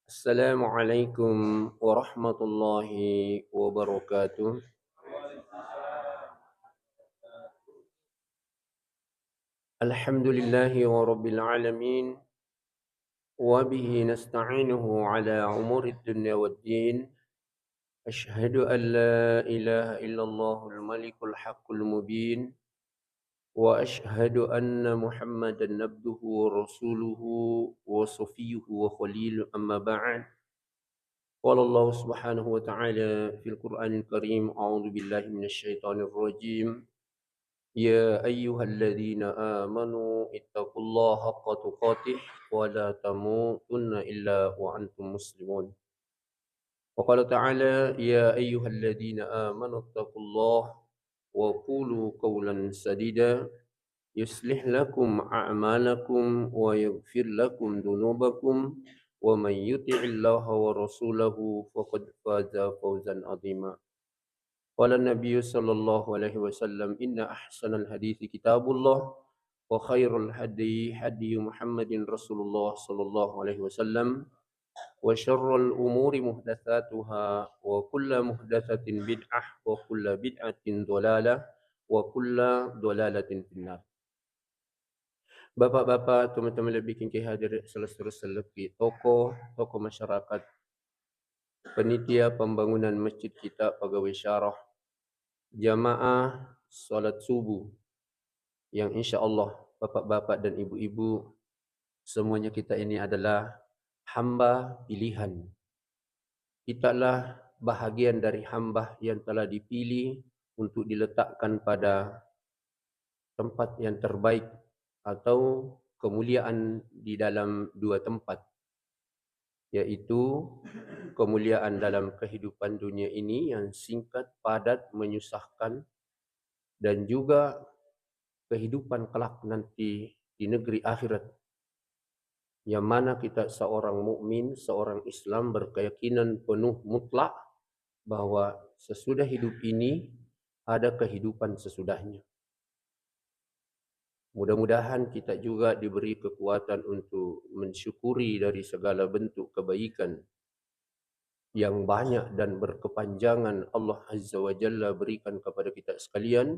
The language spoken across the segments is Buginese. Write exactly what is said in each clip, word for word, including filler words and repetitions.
Assalamualaikum warahmatullahi wabarakatuh. Alhamdulillahi wa rabbil alamin. Wa bihi nasta'inuhu ala umuri dunya waddin. Asyhadu an la ilaha illallahul malikul haqqul mubin. Wa asyhadu anna Muhammadan abduhu wa rasuluhu wa safiyyuhu wa khaliluh, amma ba'd. Qala Allah subhanahu wa ta'ala fil Qur'anil Karim, a'udzu billahi minasy syaithanir rajim. Ya ayyuhalladzina amanu ittaqullaha haqqa tuqatih wa la tamutunna illa wa antum muslimun. Wa qala ta'ala, ya ayyuhalladzina amanu ittaqullaha wa qulu qawlan sadida, yuslih lakum a'malakum wa yaghfir lakum dzunubakum, wa may yuti'illaha wa rasulahu faqad faza fawzan 'azima. Qala Nabiyyu sallallahu alaihi wasallam, inna ahsanal hadithi kitabullah, wa khairul hadyi hadyu Muhammadin Rasulullah sallallahu alaihi wasallam, wa syarrul umuri muhdatsatuha, wa kullu muhdatsatin bid'ah, wa kullu bid'atin dhalalah, wa kullu dhalalatin finnar. Bapak-bapak, teman-teman lebih kengke hadir, salah terus selebih tokoh, tokoh masyarakat, penitia pembangunan masjid kita, pegawai syarah, jamaah salat subuh, yang insya Allah bapak-bapak dan ibu-ibu, semuanya kita ini adalah hamba pilihan. Kitalah bahagian dari hamba yang telah dipilih untuk diletakkan pada tempat yang terbaik atau kemuliaan di dalam dua tempat, yaitu kemuliaan dalam kehidupan dunia ini yang singkat, padat, menyusahkan, dan juga kehidupan kelak nanti di negeri akhirat. Yang mana kita seorang mukmin, seorang Islam berkeyakinan penuh mutlak bahwa sesudah hidup ini ada kehidupan sesudahnya. Mudah-mudahan kita juga diberi kekuatan untuk mensyukuri dari segala bentuk kebaikan yang banyak dan berkepanjangan Allah Azza wa Jalla berikan kepada kita sekalian.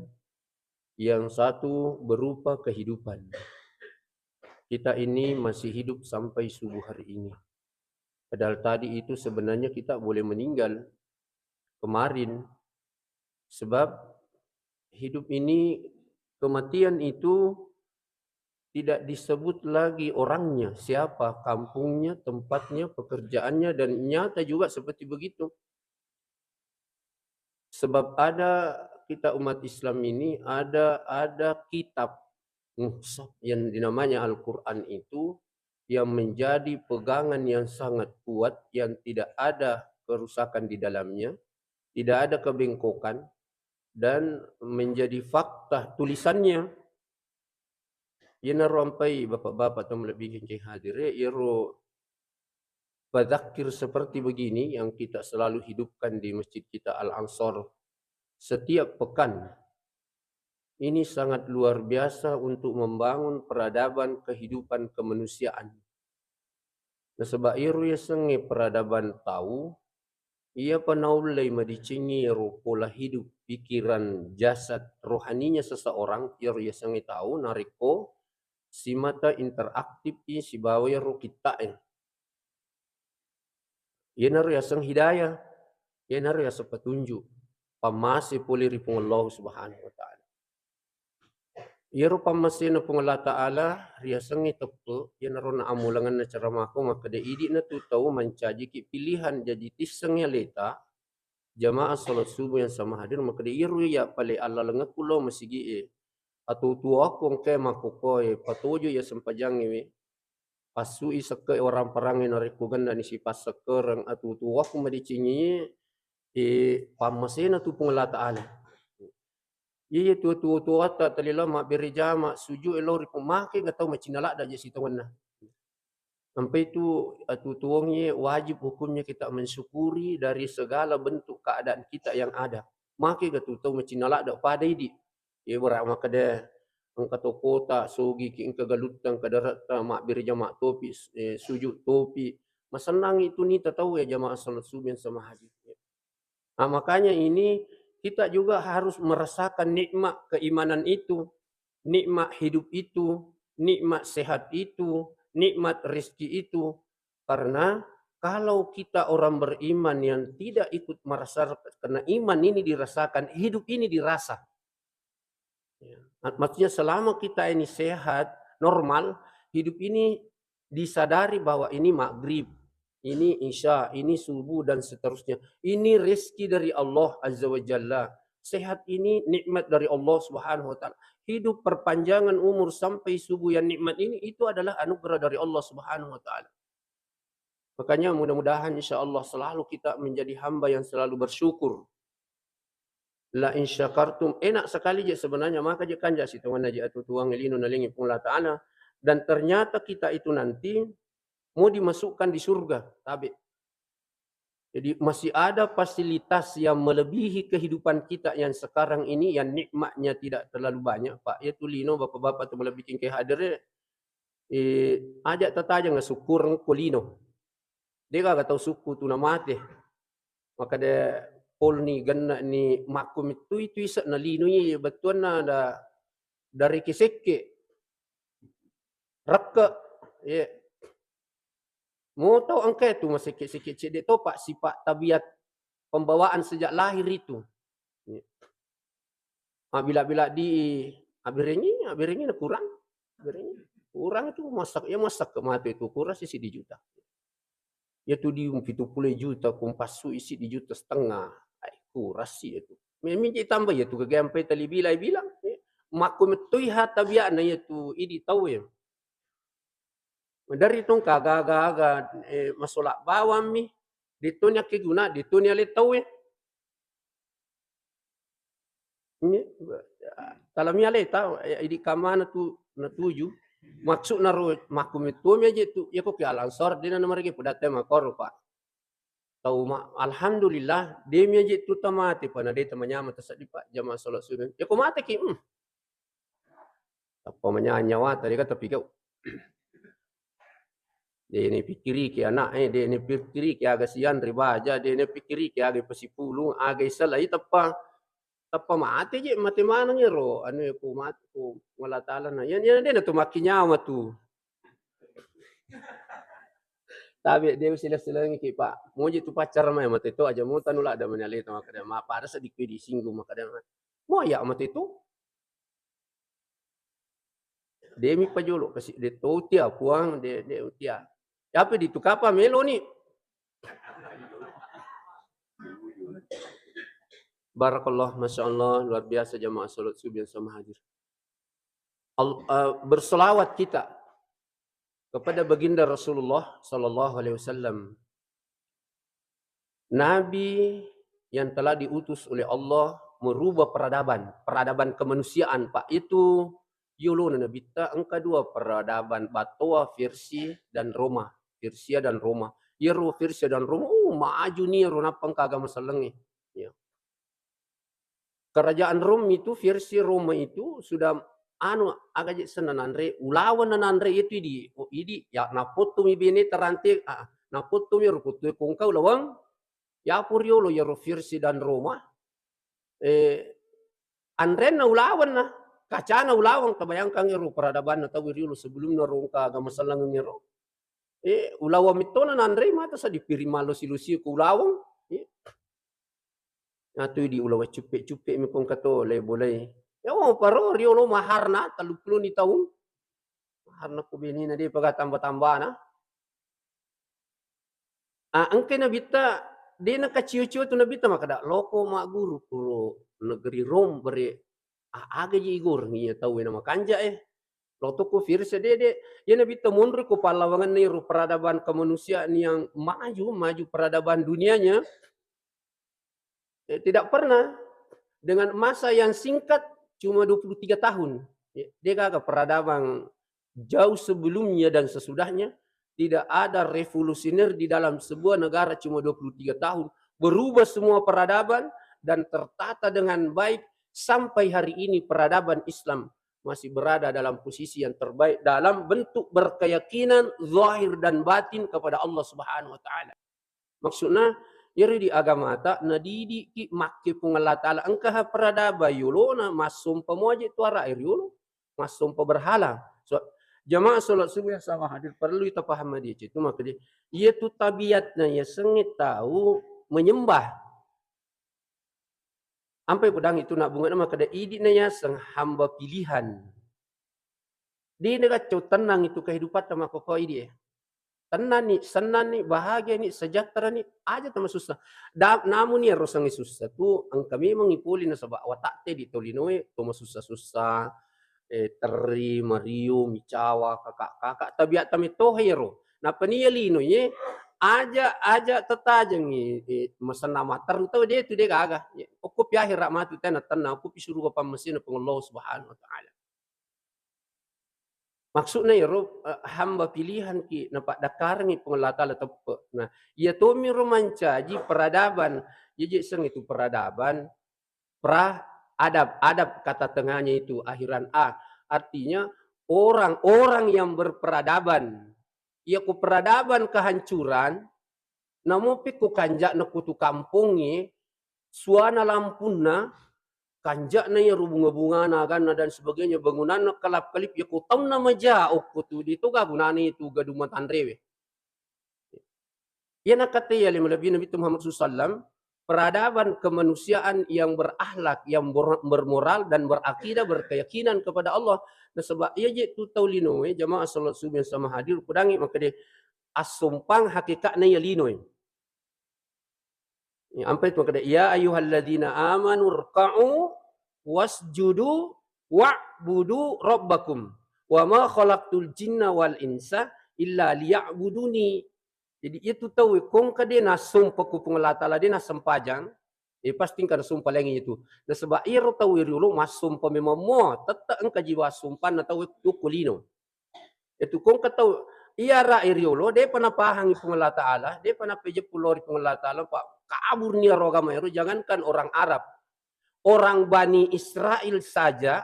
Yang satu berupa kehidupan. Kita ini masih hidup sampai subuh hari ini. Padahal tadi itu sebenarnya kita boleh meninggal kemarin. Sebab hidup ini, kematian itu tidak disebut lagi orangnya, siapa, kampungnya, tempatnya, pekerjaannya, dan nyata juga seperti begitu. Sebab ada kita umat Islam ini, ada, ada kitab mushaf yang dinamanya Al-Quran itu, yang menjadi pegangan yang sangat kuat, yang tidak ada kerusakan di dalamnya, tidak ada kebengkokan, dan menjadi fakta tulisannya. Iyanaro ampai bapak-bapak tau malebbi gengkeng hadire, iyaro padzakir seperti begini yang kita selalu hidupkan di masjid kita Al-Ansor setiap pekan. Ini sangat luar biasa untuk membangun peradaban kehidupan kemanusiaan. Nasaba iyaro yasengnge peradaban tau, iyapa naullei madecengi iyaro pola hidup, pikiran, jasad, rohaninya seseorang, iyaro yasengnge tau, narekko simata interaktif i sibawa iyaro kitta'e. Iyanaro yaseng hidayah, iyanaro yaseng petunjuk, pammase pole ri Puang Allah Subhanahu wa Ta'ala. Iyaro pammasena Puang Allah Ta'ala riasengnge teppe, iyanaro naammulengenna ceramahku makkeda, idi'na tu tau mancajiki pilihan, jaji tissengngi aleta, jamaah salat subuh yang sama hadir, makkeda, iyaro iya pale allalengekku lao masigi'e, atuo-tuoakku engkae makkokkoe, patojo iya sempajangnge we, passui sekke waramperangnge, narekko gennani sipassekkereng, atuo-tuoakku madecengi, eh, pammasena tu Puang Allah Ta'ala. Iya, iya, tuo-tuo-tuoatta talilao mabbere jama, sujud e lao ri Puang, make ga tau macinna ladda je sitongenna. Sampai tu atutuongi wajib hukumnya kita mensyukuri dari segala bentuk keadaan kita yang ada. Make ga tu tau macinna ladda pada idi. Iya, bara makkeda engka to kota, sogi ki engka galutta, engka daretta, mabbere jama topi, eh, sujud topi, Masennang itu nita tau ya jamaah salat subuh yang sama hadir. Nah, makanya ini kita juga harus merasakan nikmat keimanan itu, nikmat hidup itu, nikmat sehat itu, nikmat rezeki itu. Karena kalau kita orang beriman yang tidak ikut merasakan, karena iman ini dirasakan, hidup ini dirasa. Ya. Mat-, maksudnya selama kita ini sehat, normal, hidup ini disadari bahwa ini maghrib, ini isya, ini subuh dan seterusnya. Ini rezeki dari Allah Azza wa Jalla. Sehat ini nikmat dari Allah Subhanahu wa Ta'ala. Hidup perpanjangan umur sampai subuh yang nikmat ini, itu adalah anugerah dari Allah Subhanahu wa Ta'ala. Makanya mudah-mudahan insya Allah selalu kita menjadi hamba yang selalu bersyukur. La in syakartum, enak sekali je sebenarnya, maka je kanja sitonganna je atutuang lino nalingi Puang Allah Ta'ala. Dan ternyata kita itu nanti mau dimasukkan di surga, tabe. Jadi masih ada fasilitas yang melebihi kehidupan kita yang sekarang ini, yang nikmatnya tidak terlalu banyak, Pak. Yaitu lino bapak-bapak tu malebbikeng ke hadir, eh, aja tatajang syukur ko lino. Degaga tau sukku tu namate. Makkeda polni genna ni makku mettui tu ise'na lino ye bettuanna da, dari kesekke. Rekke. Ye. Mau tau engka tu masekke-sekke cedde topa sifat tabiat pembawaan sejak lahir itu. Ye. Mabbila-bila di aberengi, aberengi na kurang. Aberengi. Kurang tu masak, ya masak ke mate tu kurang sisi di juta. Ya tu di pitu puluh juta, kumpassu isi di juta setengah. Ai, kurang sih ya tu. Memang je tambah ya tu kegampai tali bila bilang. Ya. Makku mettui ha tabiana ya tu idi tau ya. Dari tong kaga-aga, eh, masola bawang mi. Ditoni akkeguna, ditoni ale tau ya. Ini, tala miale ta, eh, idi kamana tu natuju. Maksudna ro, makku mettui mi aje tu, ya ko ke alansor, dena namarege pedatte makoro, Pak. Tau ma-, alhamdulillah, de mi aje tu tamate, pana de tamanyama taseddi, Pak, jamaah salat subuh. Ya ko mate ki, hmm. Tappa manyawang nyawata, de ka tapi kau. De ni pikiriki anak, eh, de ni pikiriki aga sianre baja, de ni pikiriki aga pasipulung, aga isalai tappa, tappa mate je, mate maneng ero, anu e, ko mate, ko Allah Ta'ala na. Ya, ya, de na tu makki nyawa tu. Tabe de usila-silangi ki, Pak. Moji tu pacar mai mate to aja mo tanu ladda mani aleta makkeda, ma pada seddi kui disinggung makkeda. Mo ya mate to. Demi pajolo kasi de to utia puang de, de utia. Tapi di tu kapa melo ni. Barakallah, masya Allah, luar biasa jamaah salat subuh yang sama hadir. Al-, eh, berselawat kita kepada baginda Rasulullah sallallahu alaihi wasallam. Nabi yang telah diutus oleh Allah merubah peradaban, peradaban kemanusiaan, Pak. Itu yolona nabitta engka dua peradaban, Batoa, Persia dan Roma. Persia dan Roma. Yero Persia dan Roma, uh, maju ni yero nappa engka agama sellengnge. Ya. Kerajaan Rom itu, versi Roma itu sudah anu, aga je senna nanre, ulaweng nanre itu idi. Oh, idi, ya, napottomi bene tarante, ah, napottomi ro kottu kongka ulaweng. Ya, puriolo yaro versi dan Roma. Eh, anrenna ulaweng na, kacana ulaweng, tabayangkan ero peradabanna tau riolo sebelumna rongka agama sellengeng ero. Eh, ulaweng mittona nanre mata sa dipiring mallosi-losi ko ulaweng. Eh. Natu di ulaweng cuppe-cuppe mi kongka to le bolai. Ya, oh, paro riolo maharna telluppuloni taung. Maharna ko benena de paga tamba-tambana. Ah, engka nabitta, de nakacio-cio tu nabitta makkeda, loko magguru kuro negeri Rom bere, ah, aga ji igor iya tau na makanja eh. Lo to ko Firsa de, de. Ya nabitta monro ko pallawangenna iro peradaban kemanusiaan yang maju, maju peradaban dunianya. Eh, tidak pernah dengan masa yang singkat cuma dua puluh tiga tahun. Ya, de gaga peradaban jauh sebelumnya dan sesudahnya, tidak ada revolusioner di dalam sebuah negara cuma dua puluh tiga tahun. Berubah semua peradaban dan tertata dengan baik sampai hari ini peradaban Islam. masih berada dalam posisi yang terbaik dalam bentuk berkeyakinan zahir dan batin kepada Allah Subhanahu wa Ta'ala. Maksudna, iyaro di agamata nadidiki makke Puang Allah Ta'ala, engkaha peradaban yolona, massompa muaje tu ara e riolo, massompa berhala. So, jamaah salat subuh yang sama hadir, perlu tapaham dia itu, maka dia, iya tu tabiatna yasengnge tau menyembah. Ampai pedang itu nak bunga nama kada idi na yaseng hamba pilihan. Di negara cau tenang itu kehidupan tama koko idi eh. Tenang ni, senang ni, bahagia ni, sejahtera ni, aja tama susah. Da, namun ya rosang susah tu engka memang ipoli nasaba watak te di tolinoe to susah-susah, eh, teri, mario, micawa, kakak-kakak, tabiat tami tohe ro. Nappa ni ya lino ye, aja, aja tetajengi, eh, masenna matteru tau de tu de gaga. Ye, okko pi akhirat matu tena tenang, okko pi suruga pammesina Puang Allah Subhanahu wa Ta'ala. Maksudna ero, eh, hamba pilihan ki napaddakkarengi Puang Allah Ta'ala teppe. Nah, iya tomiro mancaji peradaban, jeje seng itu peradaban, pra, adab, adab kata tengahnya itu akhiran a. Artinya orang-orang yang berperadaban. Iya ku peradaban kehancuran, namopi ku kanja'na kutu kampongnge, suana lampunna, kanja'na iya ro bunga-bungana, aganna dan sebagainya, bangunanna kelap-kelip, iya ku taunna maja okko tu, de toga gunana itu gadung matanrewe. Iya nakkatai ale malebbi Nabi Muhammad sallallahu alaihi wasallam, peradaban kemanusiaan yang berakhlak, yang ber-, bermoral dan berakidah, berkeyakinan kepada Allah. Nasaba iya je tu tau linoe, jamaah salat subuh yang sama hadir, pedangi maka de assompang hakikatna iya linoe. Ya, ampai tu maka de, "Ya ayyuhalladzina amanu rka'u wasjudu wa'budu rabbakum wa ma khalaqtul jinna wal insa illa liya'buduni." Jadi, iya tu tau kongka de nassompa ku Puang Allah Ta'ala, de nassempajang, eh, pasti engka nassompa laingi itu. Nasaba iyaro tau riolo massompa memang mo, tette engka jiwa assompanna tau yokko lino. Itu kongka tau, iya ra riolo, depa napahangi Puang Allah Ta'ala, depa napejeppu lao ri Puang Allah Ta'ala, pa kabur ni aro agama ero, jangankan orang Arab. Orang Bani Israel saja,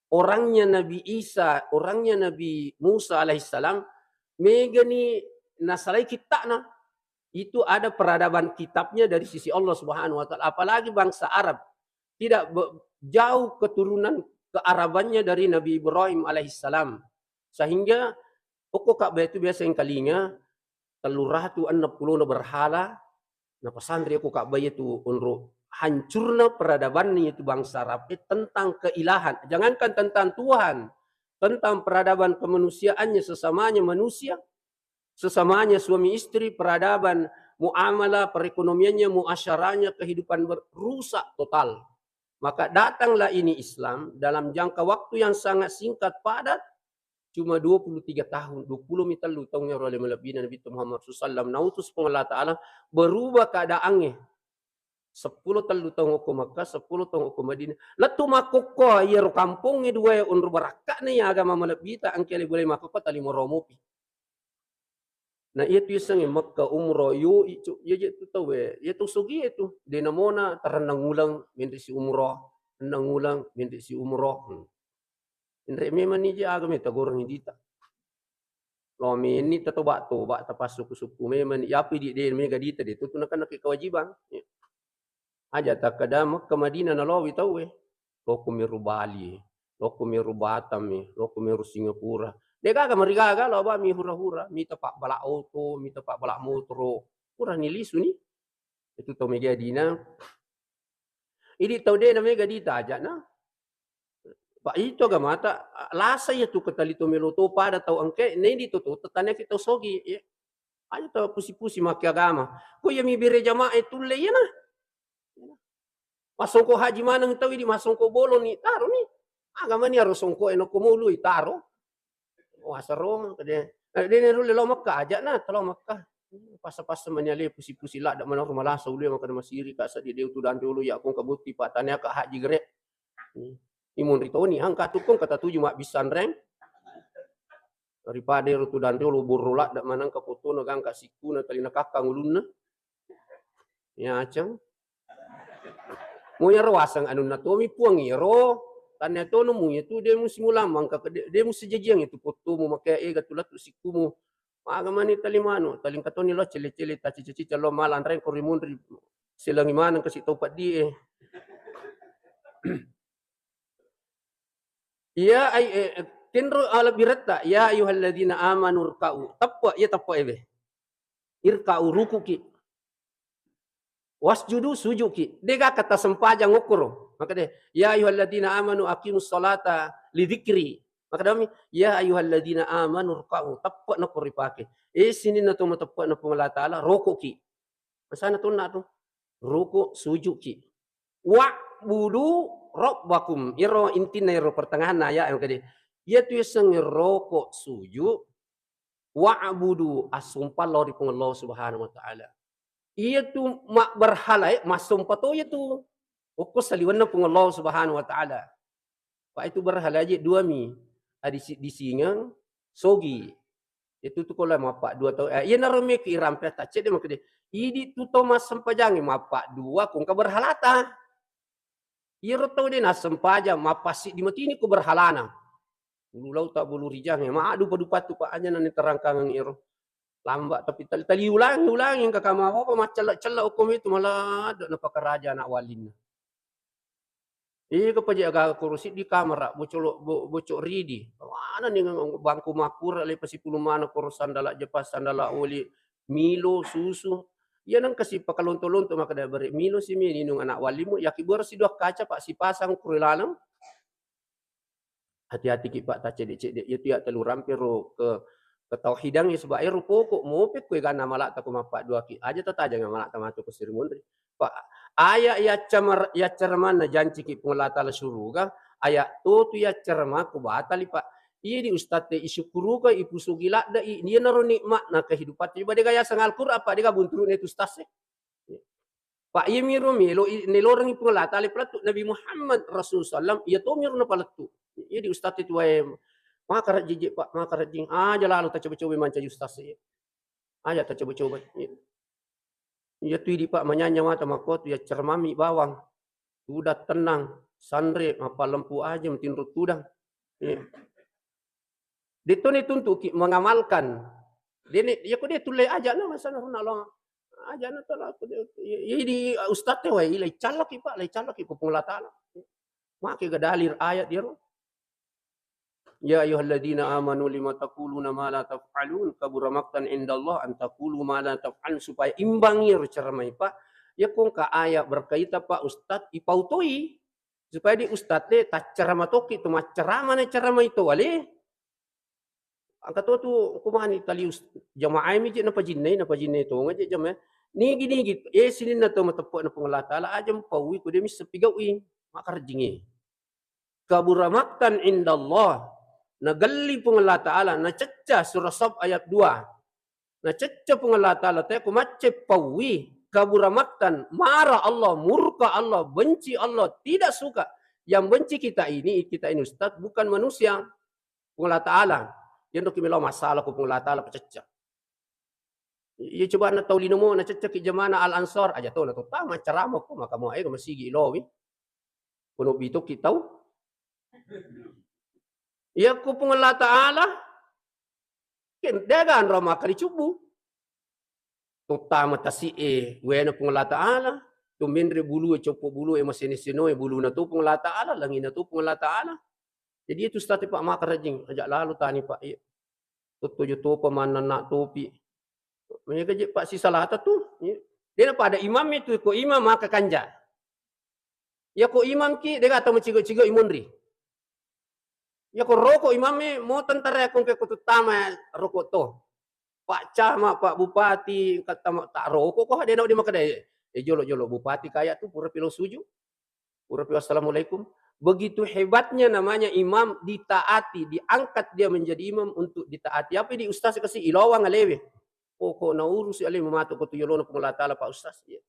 orangnya Nabi Isa, orangnya Nabi Musa alaihissalam, megani nasalai kitta'na. Itu ada peradaban kitabnya dari sisi Allah Subhanahu wa Ta'ala. Apalagi bangsa Arab. Tidak be-, jauh keturunan kearabannya dari Nabi Ibrahim alaihissalam. Sehingga okko Ka'bah itu biasa yang kalinga, tellu ratu enneng pulona berhala, napasanri okko Ka'bah itu onro hancurna peradabannya itu bangsa Arab, eh, tentang keilahan. Jangankan tentang Tuhan, tentang peradaban kemanusiaannya, sesamanya manusia, sesamanya suami istri, peradaban, muamalah, perekonomiannya, muasyarahnya, kehidupan ber-, rusak total. Maka datanglah ini Islam dalam jangka waktu yang sangat singkat, padat, cuma dua puluh tiga tahun, dua puluh mi tellu taung ero ale malebbina Nabi Muhammad sallallahu alaihi wasallam, nautus Puang Allah Ta'ala, berubah keadaannya. Seppulo tellu taung okko Makkah, seppulo taung okko Madinah. Lettu makkokko iyaro kampongnge dua e onro barakka'na iya agama malebbita, engka le boleh makkokko tali moromopi. Nah, iya tu yasengnge Mekka umroh, yo icu, iya je tu tau e, iya tu sogi e tu. De namona tarennang uleng menre si umroh, ennang uleng menre si umroh. Hmm. Inre memang ni je agama tagoreng dita. Lo menni tatoba-toba, tapassuku-suku memang ni. Yapi di de mega dita de tu, tu nakana ke kewajiban. Ya. Aja takkeda Mekka Madinah naloi tauwe. Lokko meru Bali, lokko meru Batam, lokko meru Singapura. De gaga marigaga lo ba mi hura-hura, mita pabbala oto, mita pabbala motoro. Purani lisu ni. Itu tau mega dina. Idi tau de na mega dita ajana. Pak itu agamata, lasa iya tu ketali to melo to pada tau engke, ne di to to tetane ki tau sogi, ya. Aja tau pusi-pusi make agama. Ko iya mi bere jamaah e tulle iya na. Masongko haji maneng tau idi masongko bolong ni, taro ni. Agama ni aro songko e noko mulu i taro. Wah, sarong kede. Eh, de ne rulle lo Mekka aja na, telo Mekka. Pasa-pasa mani ale pusi-pusi ladda mana rumah lasa ulu maka masiri ka sadi de tu dan dulu ya kong kabutti patane ka haji gere. Hmm. Imun ritoni hangka tukung kata tuju mak bisan reng. Daripada ero tu dan dulu burro ladda manang ka potona gangka sikuna tali nakakka ngulunna. Ya, aceng. Mo iyaro waseng anunna tomi Puang iyaro, Tannia tonu mu itu de musimula mangka de, de musijajiang itu pottomu makea ega tu lettu sikkumu. Maga mani tali manu, talingka toni lo cele-cele tacica-cica lo malanreng ko rimunri. Selangi maneng kasi tau peddi e. Iya ai, eh, kenro ala biretta, ya ayyuhalladzina amanu rka'u. Teppe, iya teppe ebe. Irka'u, rukuki. Wasjudu, sujuki. Dega kata sempajang okkoro. Maka de, ya ayyuhalladzina amanu aqimus salata li dzikri. Maka dami, ya ayyuhalladzina amanu rka'u. Teppe nako ripake. Eh, sininna to mateppe na Puang Allah Ta'ala, rokoki. Masana tonna tu. Ruku, sujuki. Wa'budu rabbakum. Iro intinna iro pertengahan ayat yang kede. Iya tu yasengnge roko suju. Wa'budu, assompa lao ri Puang Allah Subhanahu wa Ta'ala. Iya tu ma-, berhala e, massompa to iya tu. Okko saliwenna Puang Allah Subhanahu wa Ta'ala. Pa itu berhala aja dua mi. Adi si-, disingeng, sogi. Itu tu kola mappa dua tau. Eh, iya naro meki irampe taccede makede. Idi tu to massempajangi mappa dua kongka berhalata. Iyaro tau de nassempajang, mappassiddi matini ko berhalana. Bulu lau ta bulu rijang, eh, madu padu patu pa aja nani terangkangan iyaro. Lamba tapi tali, tali ulangi, ulangi engka kama apa maccella-cella okko mitu maladde napakaraja anak walinna. Ega paja aga koro siddi kamara, bocolo-, bo-, bocok ridi. Mana ni bangku makura le pasipulu mana koro sandala jepas, sandala oli, Milo, susu. Iya nengka si pakalonto-lonto makkeda bere Milo si mi ninung anak walimu, yaki boro si dua kaca, Pak, sipasang kuro laleng. Hati-hati ki, Pak, taccedde-cedde. Iya tu ya telu rampe ro ke, ketauhidan ya sebab ero pokok mope kue gana malata ko mappa dua ki. Aja tatajang malata matu ko siri monri. Pak, aya yaccamar-, yaccaremanna janciki Puang Allah Ta'ala suruga, aya to tu yaccarema ku batali, Pak. Iya di ustaz te isyukuruka, ipusugi ladde i, iyanaro nikmatna kehidupan. Coba dega yaseng Al-Quran, Pak, dega bunturune tu ustaz e. Pak, iya miro melo i-, nelorengi Puang Allah Ta'ala palettu Nabi Muhammad Rasul sallam, iya to miro napalettu. Iya di ustaz itu wae, maka rajiji, Pak, maka rajing. Aja lalu tacoba-coba mancaji ustaz e. Aja tacoba-coba. Iya. Iya tu idi, Pak, manyanya mata makko tu ya cermami bawang. Tudang tenang, sanre, mappalempu aja, matinro tudang. Iya. Detto ni tuntuki mengamalkan. Dene, ya ko dia tulle aja na masa na lo. Aja na tala ko dia, ya, ya di ustaz te wae, ilai calaki, Pak, lai calaki ko Puang Allah Ta'ala. Make ga dalil ayat dia ro. Ya ayyuhalladzina amanu lima taquluna ma la taf'alun, kabura maqtan indallah an taqulu ma la taf'alun, supaya imbang iyaro ceramai, Pak. Ya kongka ayat berkaitan, Pak Ustaz, ipautoi. Supaya di Ustaz te taccarama tokki tu, maccarama na ceramai to wale. Angka to tu kumani tali us-, jamaah mi je napajinnai, napajinnai tonga je jamaah. Nigi-nigi, eh, sininna to mateppe na Puang Allah Ta'ala, aja mpaui, ko dia misseng pigau'i, makarjingi. Kabura maqtan indallah. Nagelli Puang Allah Ta'ala, nacecca, surah Saf ayat dua. Nacecca Puang Allah Ta'ala, te ku macce paui, kabura maqtan, marah Allah, murka Allah, benci Allah, tidak suka. Yang benci kita ini, kita ini ustaz, bukan manusia. Puang Allah Ta'ala. Yenro ki melo masalah ku Puang Allah Ta'ala pececca. Iya coba na tau linomo, naceccaki jamana Al Ansor, aja to na to tama carama ko, maka mo ega masigi ilowi. Kono bitoki tau. Iya ku Puang Allah Ta'ala, ken, dega anro maka dicubbu. Tuttama tasi e, wena Puang Allah Ta'ala, tu menre bulu e, coppo bulu e, masene-seno e, buluna tu Puang Allah Ta'ala, langina tu Puang Allah Ta'ala. Jadi itu stati Pak maka rajing, aja lalu tani Pak. Iya. Tuttuju topa mannanna topi. Mega je Pak sisalata tu. Iya. Dena pada imam itu ko imam maka kanja. Iya ko imam ki dega tau macigo-cigo imunri. Iya ko roko imam e mo tentara ko ke ko tutama roko to. Pak Camat, Pak Bupati, kata ma-, tak roko ko dena di makada e jolo-jolo bupati kaya tu pura pilo suju. Urapi wassalamualaikum. Begitu hebatnya namanya imam ditaati, diangkat dia menjadi imam untuk ditaati. Apa di ustaz kasih ilawang alewe. Pokokna urusi ale mematuk ko tu yolona Puang Allah Ta'ala Pak Ustaz. Iya.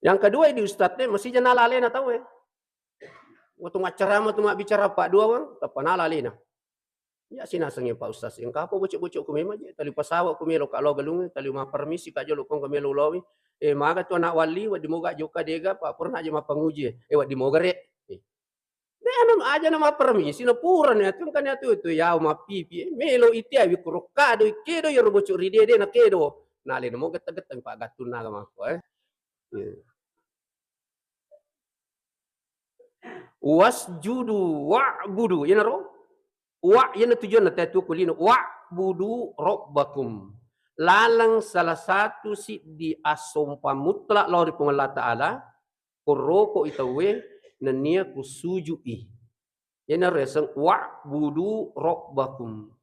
Yang kedua di ustaz te mesti jana lalena tau e. Waktu maccarama tu mak bicara Pak dua wang, tapa nala alena. Ya, sinasengnge Pak Ustaz, engka apa bocok-bocok ku memang je, tali pasawa ku melo ka lo galung, tali mappermisi ka jolo kong ka melo ulawi. Eh, maga tu anak wali, waddi moga jokka dega, Pak purna aja mappanguji. Eh, waddi moga re. Eh. De anu aja na mappermisi na pura ni atu kan atu itu ya mappipi, eh, melo itiawi kuro kado ikedo ya roboco ri dede na kedo. Na le mo getta-getta pa gattunna mako, eh. Iya. Wasjudu wa'budu. Iyanaro. Wa, iyana tujuanna taitu kulino. Wa'budu rabbakum. Laleng salah satu siddi assompa mutlak lao ri Puang Allah Ta'ala, koroko i tauwe nennia kusuju'i. Iyanaro yaseng wa'budu rabbakum.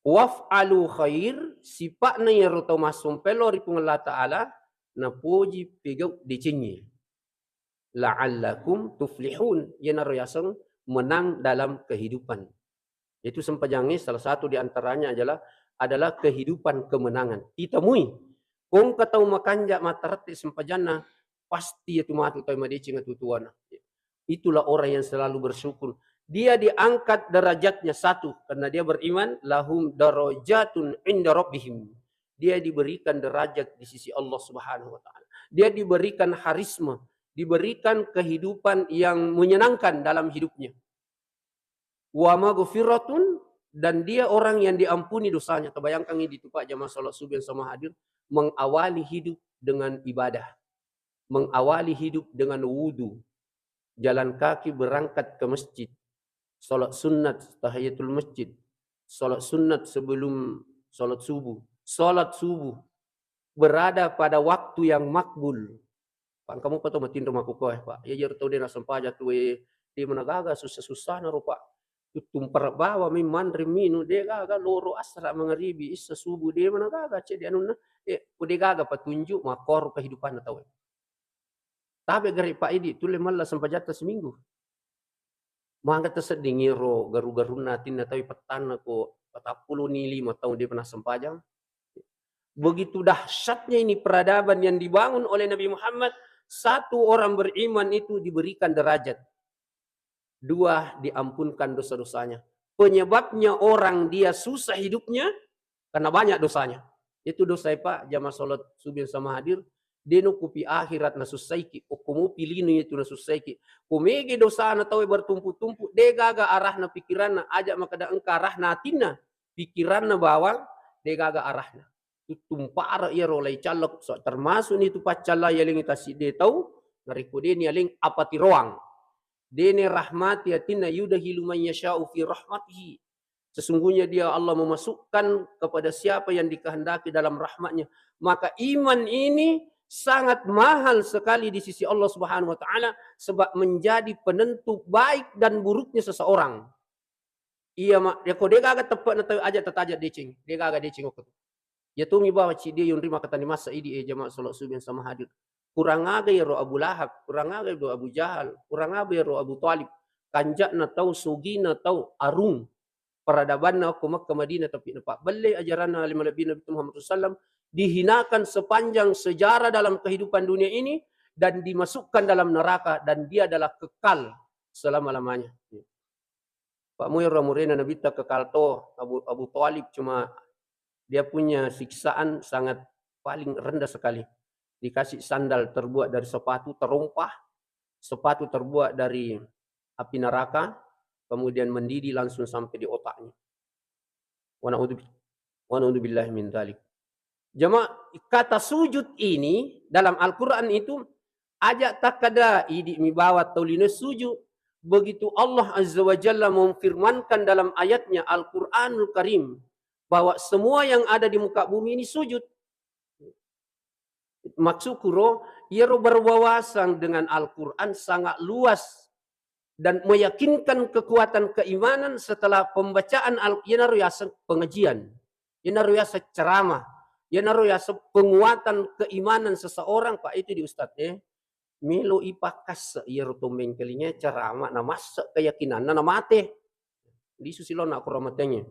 Waf'alu khair, sipa'na iyaro tau massompa lao ri Puang Allah Ta'ala, napoji pegau decengnge. La'allakum tuflihun, iyanaro yaseng menang dalam kehidupan. Yaitu sempajangnge salah satu di antaranya adalah, adalah kehidupan kemenangan. Itamui, kongka tau makanja matarette sempajanna, pasti yatu matu tau madeceng atutuana. Itulah orang yang selalu bersyukur. Dia diangkat derajatnya satu karena dia beriman, lahum darajatun inda rabbihim. Dia diberikan derajat di sisi Allah Subhanahu wa Ta'ala. Dia diberikan harisma, diberikan kehidupan yang menyenangkan dalam hidupnya. Wa maghfiratun, dan dia orang yang diampuni dosanya. Terbayangkan ini, Pak, jamaah salat subuh yang sama hadir, mengawali hidup dengan ibadah, mengawali hidup dengan wudu, jalan kaki berangkat ke masjid, salat sunat tahiyatul masjid, salat sunat sebelum salat subuh, salat subuh, berada pada waktu yang makbul. Pangkamu pa to matinro makkukkoe, Pak. Iya jero tau de nassempajang tu, eh, de managaga sussa-sussana ro, Pak. Tuttumpara bawa mi manre minu, de gaga loro asra mangaribi, issa subuh, de managaga cedde anunna. Eh, ko de gaga patunjuk, makkoro kehidupanna tau. Tabe gare, Pak, idi tulle malla sempajatta seminggu. Mangga taseddingi ro garu-garunna atinna tawi pettanna ko patappulo ni lima taung de pernah sempajang. Begitu dahsyatnya ini peradaban yang dibangun oleh Nabi Muhammad, satu orang beriman itu diberikan derajat. Dua, diampunkan dosa-dosanya. Penyebabnya orang dia susah hidupnya karena banyak dosanya. Itu dosa, Pak, jamaah salat subuh yang sama hadir. Deno kupi akhirat nasussaiki, okko mopi lino itu nasussaiki. Ko mege dosana tauwe bertumpuk-tumpuk, de gaga arahna pikiranna, aja makada engka arahna atinna, pikiranna bawang, de gaga arahna. Tuttumpara iyaro lai callak, so, termasuk ni tu paccallai yalengi tasidde tau, narekko deni aleng apatiroang. Dene rahmati atinna, yudahilu man yasha'u fi rahmatihi. Sesungguhnya dia, Allah memasukkan kepada siapa yang dikehendaki dalam rahmatnya. Maka iman ini sangat mahal sekali di sisi Allah Subhanahu wa Ta'ala, sebab menjadi penentu baik dan buruknya seseorang. Iya, Mak, ya ko de gaga teppe'na tau aja tataja deceng, de gaga deceng okko tu. Ya tumi bawa ciddi yunri makatani masa idi, eh, jamaah salat subuh yang sama hadir. Kurang aga iyaro Abu Lahab, kurang aga iyaro Abu Jahal, kurang aga iyaro Abu Thalib. Kanja'na tau, sogina tau, arung peradabanna okko Makkah Madinah, tapi napabbelle ajaranna ale malebbi Nabi Muhammad sallallahu alaihi wasallam, dihinakan sepanjang sejarah dalam kehidupan dunia ini dan dimasukkan dalam neraka dan dia adalah kekal selama-lamanya. Pak, muiro murena Nabitta kekal to, Abu, Abu Thalib, cuma dia punya siksaan sangat paling rendah sekali. Dikasih sandal terbuat dari sepatu terompah, sepatu terbuat dari api neraka, kemudian mendidih langsung sampai di otaknya. Wa na'udzu-, wa na'udzubillahi min dzalik. Jamaah, kata sujud ini dalam Al-Quran itu aja takkada idi mi bawa tau lino sujud. Begitu Allah Azza wa Jalla memfirmankan dalam ayatnya Al-Quranul Karim bahwa semua yang ada di muka bumi ini sujud. Maksudku ro, iyaro berwawasan dengan Al-Quran sangat luas dan meyakinkan kekuatan keimanan setelah pembacaan Al-, iyanaro yaseng pengajian, iyanaro yaseng ceramah, iyanaro yaseng penguatan keimanan seseorang, Pak, itu di ustadz, eh. Melo ipakkassa iyaro tombeng kelinga ceramah, namassa keyakinanna, namate. Lisu silona ko ramatengnge.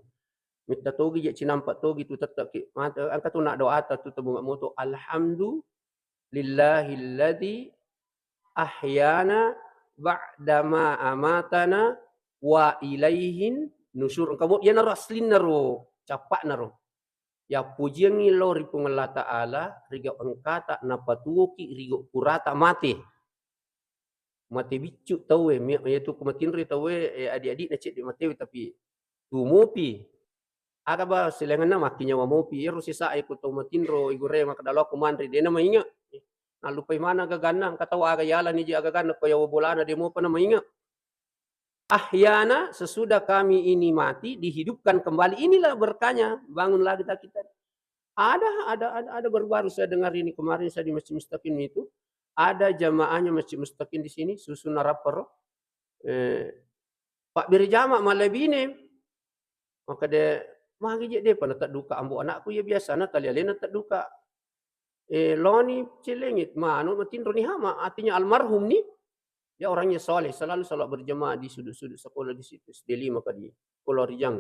Mitta togi je cinampa togi tu tette'ki. Mate, engka tu nak doata tu tebunga moto, "Alhamdulillahilladzi ahyana ba'dama amatana wa ilaihin nusyur." Engka mo, iyanaro aslinna ro, cappa'na ro. Yappujiangngi lao ri Puang Allah Ta'ala, rigau engkata napatuoki rigau purata mate. mate biccu tauwe, mi-, iyatu ko matinroi tauwe, eh, adi-adina cedde matewe, tapi tu mopi. Aga ba silaingenna makki nyawa mopi. Iyaro sisa'e ko tau matinro, igore makkeda lao ko manre, de namainge. Nallupai maneng agaganna, engka tau aga yalani je agaganna ko yawa bolana de mopa namainge. Ahyana, sesudah kami ini mati, dihidupkan kembali. Inilah berkahnya, bangun lagi kita. Ada, ada, ada, ada baru-baru saya dengar ini kemarin saya di Masjid Mustaqim itu, ada jamaahnya Masjid Mustaqim di sini, susun naraparo. Eh, Pak Birjama malebine, maka de, magi je depa natedduka ambo anakku, ya biasana tali alena tedduka. Eh, loni Cilengit, manu matinro ni hama, artinya almarhum ni, dia orangnya soleh, selalu sholat berjamaah di sudut-sudut sekolah di situ, S D lima ka di Pulau Rijang.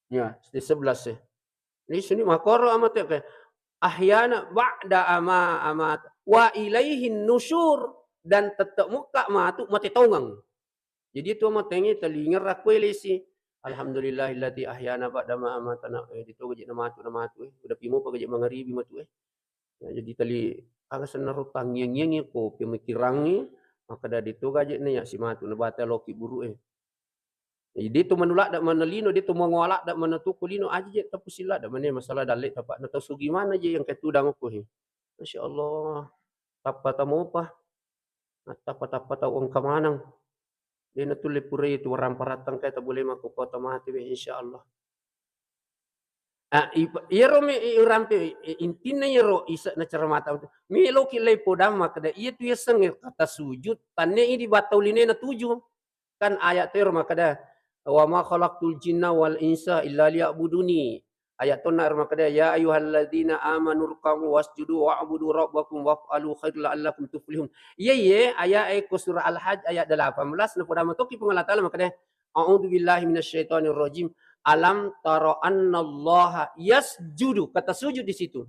Ya, S D sebelas ya. Ini sini makoro amate ke, ahyana ba'da ama amat wa ilaihin nusyur, dan tetep mukka matu mate tongeng. Jadi tu amatengnge telinga rakko elesi. Alhamdulillahilladzi ahyana ba'da ma amatana. Eh, ditoga je namatu, namatu, eh. Udah pimo pa je mangaribi matu, eh. Ya, jadi tali aga sennaro tangiang-ngiang ko pemikirangnge, maka dari toga je na ya simatu na bata loki buru, eh. Jadi tu manulak dak mana lino, dia tu mangualak dak mana tuku lino, aja je tapu silak dak mana masalah dalle tapa na tau sugi mana je yang ketudang ko, eh. Masya Allah. Tappa tamopa. Nattappa-tappa tau engka maneng. De natulle purai tu waramparattang kai tabole makkokota mate we, insyaallah. Ah, ip-, iyaro me, i-, urampe, i-, intinna iyaro ise'na ceramata. Meloki lai podang makkeda, iya tu yasengnge kata sujud, tanne idi battau linena tuju. Kan ayat tero makkeda, "Wa ma khalaqtul jinna wal insa illa liya'buduni." Ayat tonna ero makkeda, "Ya ayyuhalladzina amanu ruk'u wasjudu wa'budu rabbakum waf'alu khair la'allakum tuflihun." Iya, iya, ayat, eh, ko surah Al-Hajj ayat delapan belas, napoda matoki Puang Allah Ta'ala makkeda, "A'udzu billahi minasyaitonir rajim. Alam tara annallaha yasjudu." Kata sujud di situ.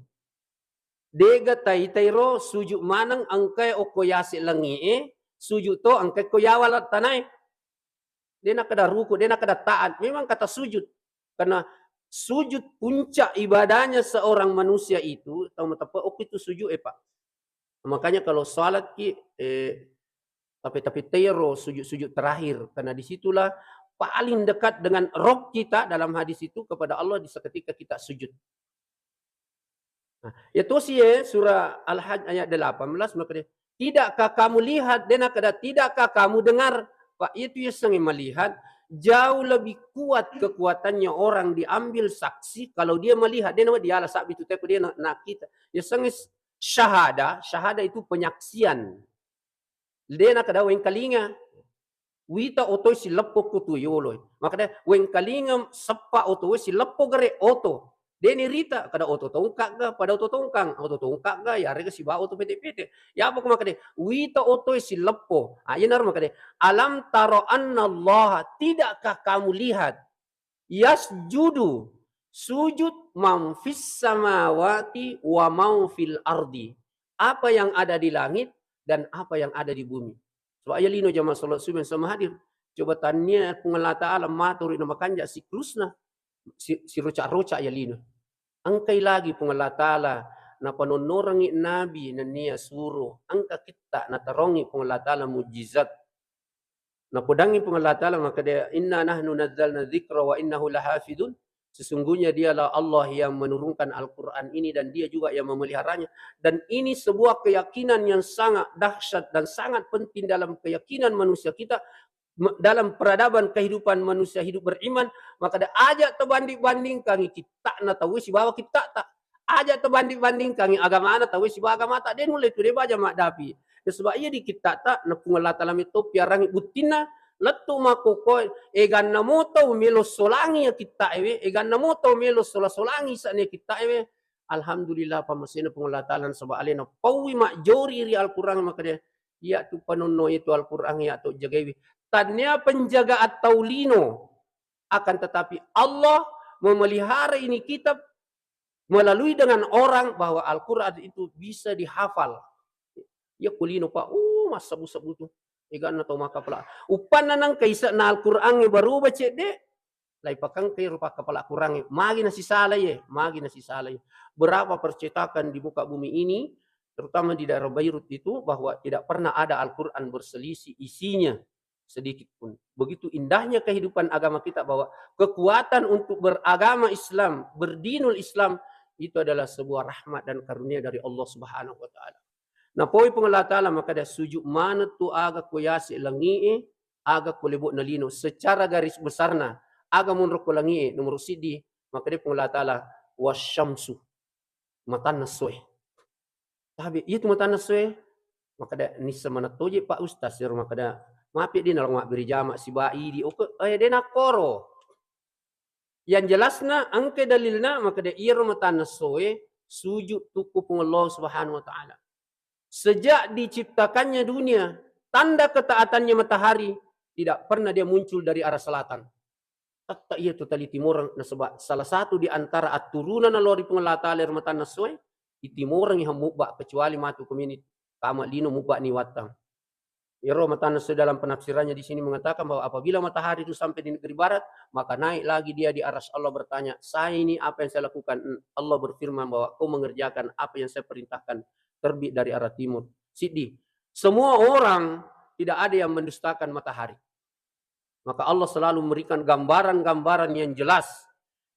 Dega taitairo sujud maneng engkae okko yase langi'e, sujud to engkae ko yawa lattanae. De nakkeda ruku, de nakkeda taat. Memang kata sujud. Karena sujud puncak ibadahnya seorang manusia itu, tau mateppe okko itu sujud, eh, Pak. Makanya kalau salat ki, eh, tapi, tapi tero sujud-sujud terakhir. Karena disitulah paling dekat dengan roh kita dalam hadis itu kepada Allah di seketika kita sujud. Nah, ya tosi, eh, surah Al-Hajj ayat delapan belas, makkeda, "Tidakkah kamu lihat?" De nakkeda, "Tidakkah kamu dengar?" Pak, itu yasengnge melihat jauh lebih kuat kekuatannya orang diambil saksi kalau dia melihat. De nama diala sabbi tu teko dia na, na kita. Yasengnge s-, syahada, syahada itu penyaksian. De nakkeda wengkalinga. Wita otoe sileppo ko tu yoloi. Makkeda wengkalinga seppa otoe sileppo gare oto. De ni rita kada oto tongkagga, pada oto tongkang, oto tongkagga, yarega sibawa oto pete-pete. Ya apa ko makkeda wita otoe sileppo. Ah, iyanaro makkeda, "Alam taro annallaha, tidakkah kamu lihat?" Yasjudu, sujud man fis samawati wa man fil ardi. Apa yang ada di langit dan apa yang ada di bumi. Sebab ya lino jamaah salat subuh sama hadir. Coba tania Puang Allah Ta'ala maturi na makanja siklusna. Si-, siroca-roca ya lino. Engkai lagi Puang Allah Ta'ala napanonnorangi nabi nennia suro. Engka kitta natarongi Puang Allah Ta'ala mujizat. Napodangngi Puang Allah Ta'ala makkeda, "Inna nahnu nazzalna dzikra wa innahu lahafidun." Sesungguhnya dialah Allah yang menurunkan Al-Quran ini dan dia juga yang memeliharanya. Dan ini sebuah keyakinan yang sangat dahsyat dan sangat penting dalam keyakinan manusia kita, me-, dalam peradaban kehidupan manusia hidup beriman. Makkeda aja tebanding-bandingkangi kitta'na tauwe sibawa kitta'ta. Aja tebanding-bandingkangi agamana tauwe sibawa agamata, de nulle tu de baja maddapi. Nasaba iya di kitta'ta na Puang Allah Ta'ala metto piarangi buttinna, lettu makkokkoe, eganna mo tau melo solangi ya kitta'ewe, eganna mo tau melo sola-solangi sa'ne kitta'ewe. Alhamdulillah, pammasena Puang Allah Ta'ala nasaba alena paui majjori ri Al-Quran makkeda, iya tu panonno itu Al-Quran iya to jagaiwi. Tannia penjaga attau lino, akan tetapi Allah memelihara ini kitab melalui dengan orang bahwa Al-Quran itu bisa dihafal. Ya kulino, Pak, uh, massebbu-sebbu tu. Eganna tau makkapala. Uppanna nengka ise'na Al-Quran e baruba cedde, lai pakengkai rupa kepala Quran e. Magi nasisalai, magi nasisalai. Berapa percetakan di muka bumi ini terutama di daerah Beirut itu, bahwa tidak pernah ada Al-Quran berselisih isinya sedikit pun. Begitu indahnya kehidupan agama kita, bahwa kekuatan untuk beragama Islam, berdinul Islam, itu adalah sebuah rahmat dan karunia dari Allah Subhanahu wa Ta'ala. Napoi Puang Allah Ta'ala makkeda, sujud maneng tu aga ko yase langi'e, aga ko lebo'na lino. Secara garis besarna, aga monro ko langi'e, nomor siddi, makkeda Puang Allah Ta'ala, wasyamsu, matanna essoe. Tabe, iya tu matanna essoe. Makkeda, nisseng maneng toje Pak Ustaz, ero makkeda, mapi de nalo mabbere jama siba idi, oke, eh, de nakkoro. Yang jelasna, engka dalilna, makkeda iyaro matanna essoe sujud tu ko Puang Allah Subhanahu wa Ta'ala. Sejak diciptakannya dunia, tanda ketaatannya matahari tidak pernah dia muncul dari arah selatan. Tette iya tu tali timoreng, nasaba salah satu di antara atturunanna lao ri Puang Allah Ta'ala ero matanna essoe, itimoreng i hammubba, kecuali matu ko mini kama lino mubba ni wattang. Iyaro matanna essoe dalam penafsirannya di sini mengatakan bahwa apabila matahari itu sampai di negeri barat, maka naik lagi dia di aras Allah bertanya, "Saya ini apa yang saya lakukan?" Allah berfirman bahwa, "Kau mengerjakan apa yang saya perintahkan, terbit dari arah timur." Siddi, semua orang, tidak ada yang mendustakan matahari. Maka Allah selalu memberikan gambaran-gambaran yang jelas,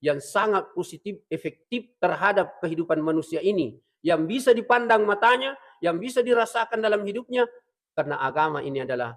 yang sangat positif, efektif terhadap kehidupan manusia ini, yang bisa dipandang matanya, yang bisa dirasakan dalam hidupnya, karena agama ini adalah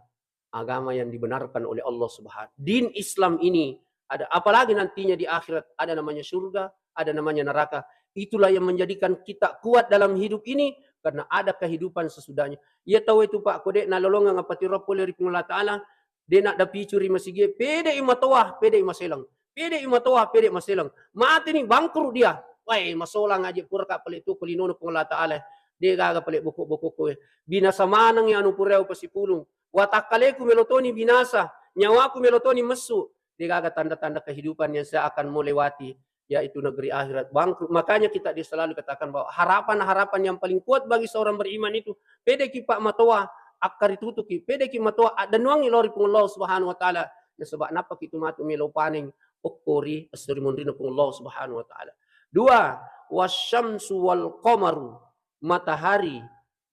agama yang dibenarkan oleh Allah Subhanahu. Din Islam ini ada, apalagi nantinya di akhirat, ada namanya surga, ada namanya neraka. Itulah yang menjadikan kita kuat dalam hidup ini, karena ada kehidupan sesudahnya. Iya tau itu, Pak, ko de nalolongeng apatiro pole ri Puang Allah Ta'ala, de naddapicu ri masigie, pede i matoa, pede i maseleng. Pede i matoa, pede i maseleng. Mateni, bangkrut dia. Wae, masolang aje pura ka pale tu ko linono Puang Allah Ta'ala. De gaga pale boko-boko koe. Binasa maneng ya anu pura upasipulung. Watakkaleku melo toni binasa, nyawaku melo toni messu. De gaga tanda-tanda kehidupan yang saya akan mau lewati, yaitu negeri akhirat, bangkrut. Makanya kita di-, selalu katakan bahwa harapan-harapan yang paling kuat bagi seorang beriman itu, pedeki Pak matoa, akkaritutuki, pedeki matoa, addanuangi lao ri Puang Allah Subhanahu wa Ta'ala. Nasaba nappaki tu matu melo paneng okko ri esso ri monrina Puang Allah Subhanahu wa Ta'ala. Dua, wasyamsu wal qamaru, matahari,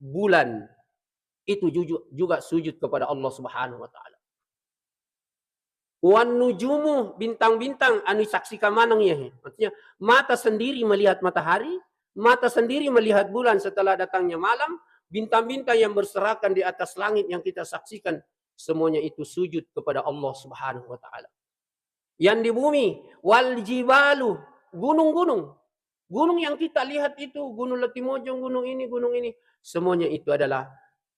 bulan, itu juju-, juga sujud kepada Allah Subhanahu wa Ta'ala. Wan nujumu, bintang-bintang anu isaksikan maneng iya he. Maksudnya, mata sendiri melihat matahari, mata sendiri melihat bulan setelah datangnya malam, bintang-bintang yang berserakan di atas langit yang kita saksikan, semuanya itu sujud kepada Allah Subhanahu wa Ta'ala. Yang di bumi, wal jibalu, gunung-gunung. Gunung yang kita lihat itu, Gunung Latimojong, gunung ini, gunung ini, semuanya itu adalah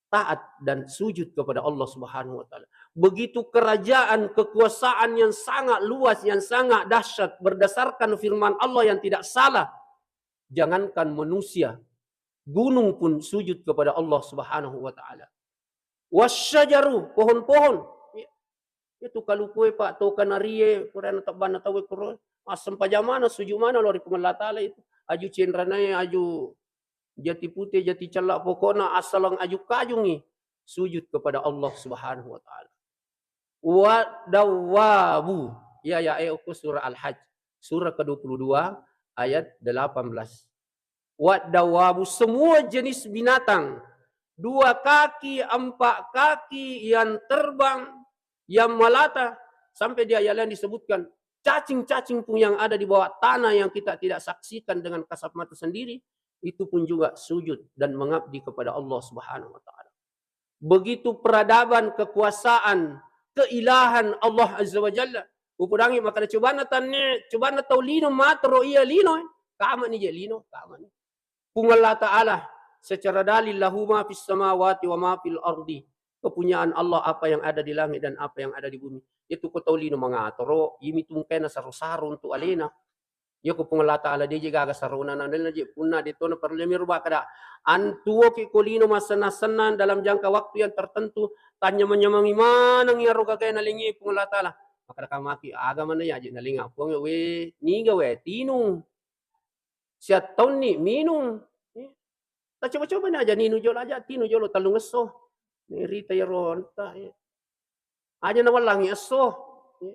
taat dan sujud kepada Allah Subhanahu wa Ta'ala. Begitu kerajaan, kekuasaan yang sangat luas, yang sangat dahsyat, berdasarkan firman Allah yang tidak salah. Jangankan manusia, gunung pun sujud kepada Allah Subhanahu wa Ta'ala. Wasyajaru, pohon-pohon. Itu kalukue, Pak, to kanarie, purana tebbanna tauwe kuro, assempajang maneng, sujud maneng lao ri Puang Allah Ta'ala itu. Aju cenranae, aju jati pute, jati cella, pokokna assaleng aju kajungi, sujud kepada Allah Subhanahu wa Ta'ala. Wa dawabu. Ya, ya, eh, okko surah Al-Hajj, surah kedua puluh dua, ayat delapan belas. Wa dawabu, semua jenis binatang, dua kaki, empat kaki, yang terbang, yang melata, sampai di ayat lain disebutkan, cacing-cacing pun yang ada di bawah tanah yang kita tidak saksikan dengan kasat mata sendiri, itu pun juga sujud dan mengabdi kepada Allah Subhanahu wa Ta'ala. Begitu peradaban, kekuasaan, keilahan Allah Azza wa Jalla. Upodangi makkeda, cobanna tanne, cobanna tau lino matoro iya lino, eh. Kamani je lino, kamani. Puang Allah Ta'ala secara dalil, "Lahu ma fis samawati wa ma fil ardi." Kepunyaan Allah apa yang ada di langit dan apa yang ada di bumi. Itu ko tau lino mangatoro, imi tungkaina saro-saro untuk alena. Iya ko Puang Allah Ta'ala de je gaga sarona, na de je punna de tona parellu, miro bakkeda, antuoki ko lino massennang-sennang dalam jangka waktu yang tertentu, tanyamang-nyamangi maneng iyaro gagae nalengngi Puang Allah Ta'ala. Makkeda kamaki, aga maneng iya je nalengnga Puang we, niga we, tinung. Siattaunni minung. Tacoba-coba ni aja ninu jolo, aja tinu jolo tellungesso. Nerita iyaro anta, eh. Aja nawellangi esso. Eh.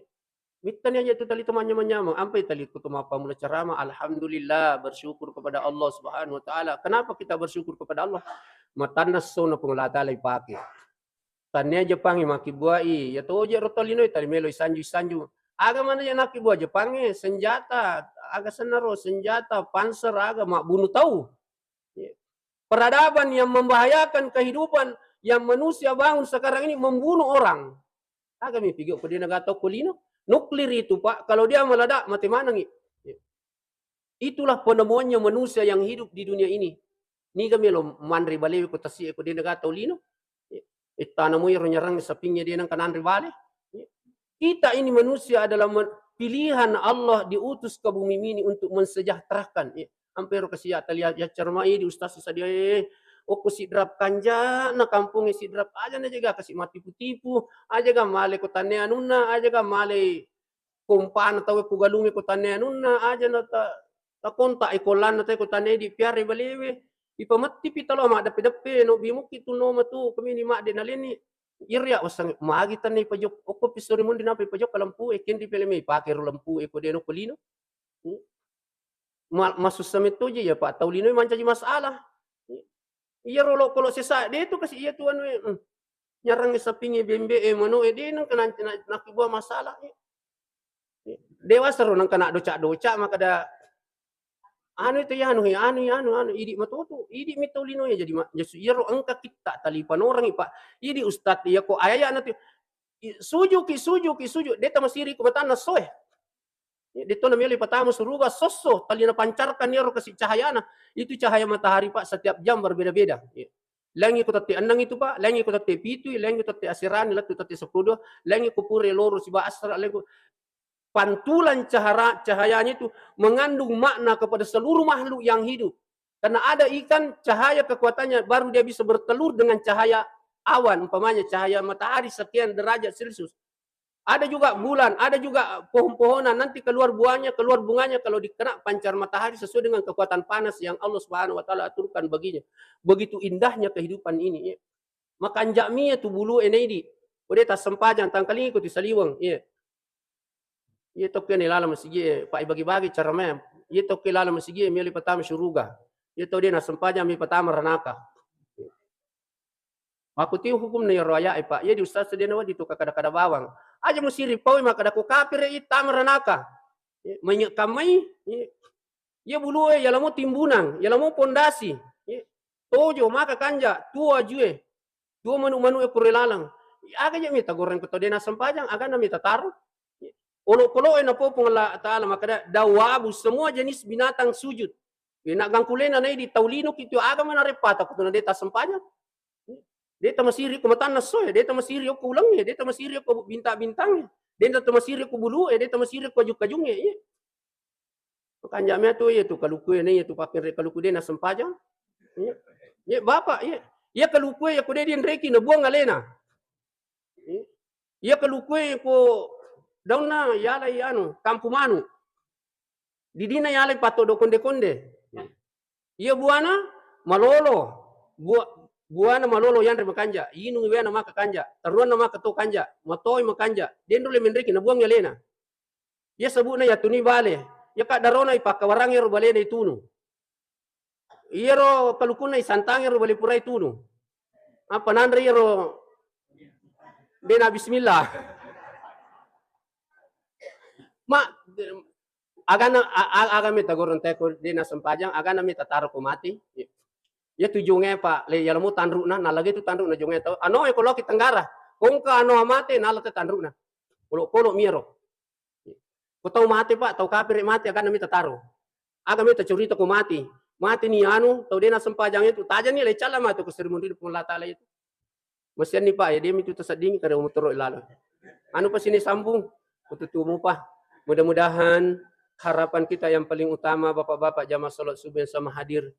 Mittani aja tu tali to manyameng-nyameng, ampai tali ko to mappammula ceramah, alhamdulillah, bersyukur kepada Allah Subhanahu wa Ta'ala. Kenapa kita bersyukur kepada Allah? Matanna essona Puang Allah Ta'ala ipake. Tannia Jepangnge makkibbuai, iya toje ro tolinoe tali melo isanju-isanju. Aga maneng je nakkibbuai Jepangnge, senjata, aga sennaro, senjata, panser, aga, mabbunu tau. Iya. Peradaban yang membahayakan kehidupan yang manusia bangun sekarang ini membunuh orang. Aga mi pigau ko de' naga tau ko lino? Nuklir itu, Pak, kalau dia meledak, mati manengi. Iya. Itulah penemuannya manusia yang hidup di dunia ini. Niga melo manre balewe ko tasi e ko de' naga tau lino? Iya. Ittana moi ro nyarang sapingnge de' nengka nanre bale. Iya. Kita ini manusia adalah men-, pilihan Allah diutus ke bumi ini untuk mensejahterakan. Iya. Ampe ro kasi ya tali ya cermai di ustaz sadia, eh, okko Sidrap kanja na kampongnge Sidrap aja na jaga kasi matipu-tipu, aja ga male ko tanne anunna, aja ga male kompana tau ko galungnge ko tanne anunna, aja na ta-, takontak e kollanna tau ko tanne di piare balewe, ipamettipi talo maddeppe-deppe, no bimukki tu no matu kemini madde naleni. Iri ya wasang magi tanne ipajok, okko pisori mundi napa ipajok lampu e, kendi pele me ipake ro lampu e ko de' no ko lino. Hmm. Ma-, masussa mettoji ya, Pak, tau linoe mancaji masalah. Iyaro lo-, kolo sesa de' tu kasi iya tu anu e, hmm. Nyarang sapingnge bembe e, manu e, de' nengka na-, na-, nakkibua masalah e. Dewasa ro nengka na doca-doca makkeda anu itu ya anu, anu, anu, anu, idi matoto, idi mi tau linoe jadi ma-, jasu iyaro engka kitta tali panorangi, Pak. Idi ustaz iya ko ayaya na tu, i-, sujuki, sujuki, suju, de' tamasiri ko matanna soe. Ya, de' to na melo ipatama suruga, sosso, tali napancarkan iyaro kasi cahayana. Itu cahaya matahari, Pak, setiap jam berbeda-beda. Ya. Laingngi ko tette enneng itu, Pak, laingngi ko tette pitu, laingngi ko tette aserani, lettu tette seppulo dua, laingngi ko pura loro siba asera, laingngi ko pantulan cahara-, cahayanya itu mengandung makna kepada seluruh makhluk yang hidup. Karena ada ikan, cahaya kekuatannya baru dia bisa bertelur dengan cahaya awan, umpamanya cahaya matahari sekian derajat Celcius. Ada juga bulan, ada juga pohon-pohonan, nanti keluar buahnya, keluar bunganya kalau dikena pancar matahari sesuai dengan kekuatan panas yang Allah Subhanahu wa Ta'ala aturkan baginya. Begitu indahnya kehidupan ini, ya. Makanja' mi tu bulu e naidi. Ko de' tassempajang, tangkalingi ko tu saliweng, ya. Iya tokki ni laleng masigi e, pa ibagi-bagi cara me. Iya tokki laleng masigi e, melo ipatama suruga. Iya to de' nassempajang mi patama ranaka. Makkutiu hukumna iyaro aya'e, Pak. Iya di ustaz de' nawedding tu kada-kada bawang. Aja musiri paui makkeda ko kapere' i tama ranaka. Iya, mainge' kammai, iya. Iya bulu e, iya lamo timbunang, iya lamo pondasi. Iya. Tojo maka kanja', tuo ajue. Tuo manu'-manu' e kure laleng. Aga je' mi tagoreng ko tau de' nassempajang, agana mi tataro. Olokolo e napopong Allah Ta'ala makkeda, dawabu, semua jenis binatang sujud. Iya, na gangkulena naidi tau lino ki tu aga mana reppata ko tu na de' tassempajang. De' tamasiri ko matanna soe, de' tamasiri ko ulengnge, de' tamasiri ko binta-bintangnge, de' tamasiri ko bulu e, de' tamasiri ko aju-kajungnge, iya. Makanja' mea tu iya tu kaluku e, na iya tu pakkenre' kaluku de' nassempajang. Iya. Iya, Bapak, iya. Iya kaluku e, iya ko de' dienreki nabuang alena. Iya. Iya kaluku e ko daunna yalai anu, kampu manu'. Didina yalai pattodo' konde-konde. Iya buana malolo. Bua-, buana malolo yanre makanja'. Inung wena maka kanja'. Taruanna maka to kanja'. Matoi makanja'. De' nro le menreki nabuang alena. Iya sebu'na iyatuni bale. Iya kaddarona ipakkawarangngi ro balena itunu. Iyaro kalukunna isantangi ro bale purai tunu. Apa nanre iyaro de' na bismillah. Ma, agana, a-, a-, aga mi tagoreng teko de' nassempajang, agana mi tataro ko mati. Iya tu jonge, Pak, le, iya lamo tanru'na, nalagi tu tanru'na jonge tau. Ano e ko loki tenggara. Kongka ano mate, nala te tanru'na. Kolo-kolo mi iyaro. Ko tau mate, Pak, tau kapere' mate, agana mi tataro. Aga mi tacurita ko mati. Mate ni anu, tau de' nassempajang itu, tajani le calla matu ko seri munri Puang Allah Ta'ala itu. Masianni, Pak, ya, de' mi tu taseddingi kare motoro' laleng. Anu pa sini sambung, kututumu, Pak. Mudah-mudahan harapan kita yang paling utama, Bapak-bapak jamaah salat subuh yang sama hadir,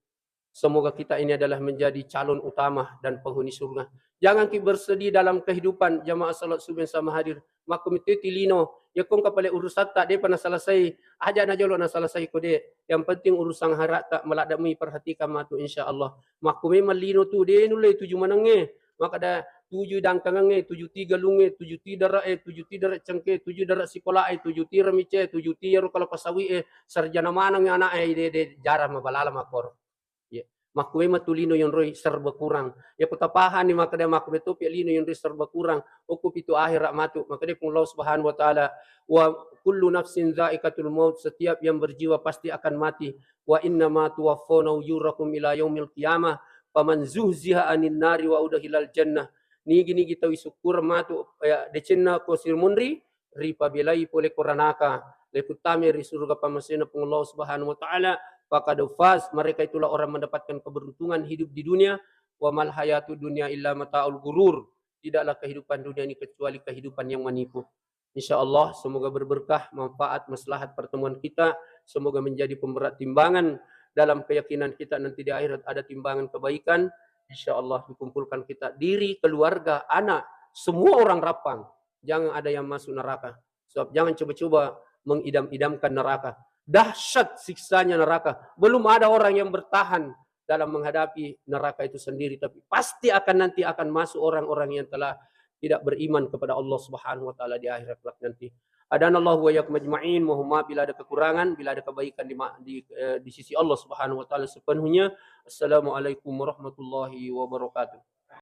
semoga kita ini adalah menjadi calon utama dan penghuni surga. Jangan ki bersedih dalam kehidupan, jamaah salat subuh yang sama hadir. Makkumitu ti lino, yakko engka pale urusatta de'pa naselesai, aja' na jolo' naselesai ko de'. Yang penting urusan akhiratta maladde' mi perhatikan matu, insya Allah. Makku memang lino tu de' nulle tuju manengnge. Makkeda tuju dangkangengnge, tuju ti galungnge, tuju ti dare'e, tuju ti dare' cengke, tuju dare' sikolae, tuju ti remice, tuju ti ero kala pasawi'e, sarjana maneng ana'e, de, de, jarang mabalala makkoro. Iya. Makkuwai matu lino yonroi serba kurang. Iya ko tapahani makkeda makkuwai topi lino yonroi serba kurang. Okko pitu akhirat matu. Makkeda Puang Allah Subhanahu wa Ta'ala, "Wa kullu nafsin dzaiqatul maut," setiap yang berjiwa pasti akan mati. "Wa innama tuwaffawna ujurakum ila yaumil qiyamah, faman zuhziha anin nari wa udkhilal jannah." Nigi-nigi tau isukkureng matu, ya, decenna ko simunri, ripabelai pole ko ranaka, lekuttamai ri surga pammasena Puang Allah Subhanahu wa Ta'ala, faqad faz, mereka itulah orang mendapatkan keberuntungan hidup di dunia, wa mal hayatud dunya illa mataul ghurur, tidaklah kehidupan dunia ini kecuali kehidupan yang menipu. Insya Allah, semoga berberkah, manfaat, maslahat pertemuan kita, semoga menjadi pemberat timbangan dalam keyakinan kita nanti di akhirat ada timbangan kebaikan. Insya Allah dikumpulkan kita, diri, keluarga, anak, semua orang rapang. Jangan ada yang masuk neraka. Sebab jangan coba-coba mengidam-idamkan neraka. Dahsyat siksanya neraka. Belum ada orang yang bertahan dalam menghadapi neraka itu sendiri, tapi pasti akan, nanti akan masuk orang-orang yang telah tidak beriman kepada Allah Subhanahu wa Ta'ala di akhirat kelak nanti. Adanallahu wa iyyakum ajma'in. Mohon maaf bila ada kekurangan, bila ada kebaikan di, ma- di, eh, di sisi Allah Subhanahu wa Ta'ala sepenuhnya. Assalamualaikum warahmatullahi wabarakatuh.